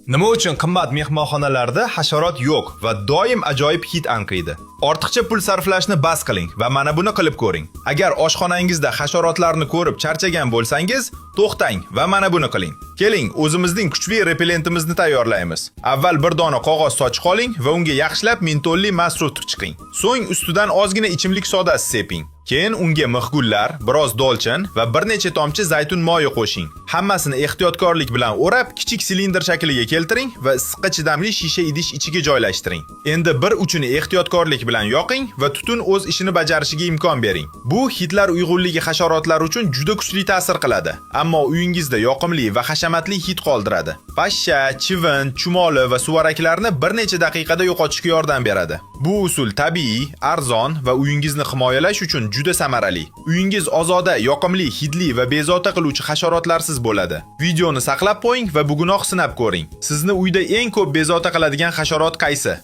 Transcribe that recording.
Nima uchun qimmat mehmonxonalarda hasharot yo'q va doim ajoyib hid anqiydi? Ortiqcha pul sarflashni bas qiling va mana buni qilib ko'ring. Agar oshxonangizda hasharotlarni ko'rib charchagan bo'lsangiz, to'xtang va mana buni qiling. Keling, o'zimizning kuchli repellentimizni tayyorlaymiz. Avval bir dona qog'oz sochiq oling va unga yaxshilab mentolli maz surtib chiqing. So'ng ustidan ozgina ichimlik sodasi seping. Keyin unga mixgullar, biroz dolchin va bir necha tomchi zaytun moyi qo'shing. Hammasini ehtiyotkorlik bilan o'rab, kichik silindr shakliga keltiring va issiqqa chidamli shisha idish ichiga joylashtiring. Endi bir uchini ehtiyotkorlik bilan yoqing va tutun o'z ishini bajarishiga imkon bering. Bu hidlar uyg'unligi hasharotlar uchun juda kuchli ta'sir qiladi, ammo uyingizda yoqimli va hashamatli hid qoldiradi. Pashsha, chivin, chumoli va suvaraklarni bir necha daqiqada yo'qotishga yordam beradi. Bu usul tabiiy, arzon va uyingizni himoyalash uchun juda samarali. Uyingiz ozoda, yoqimli, hidli va bezovta qiluvchi hasharotlarsiz bo'ladi. Videoni saqlab qo'ying va bugunoq sinab ko'ring. Sizni uyda eng ko'p bezovta qiladigan hasharot qaysi?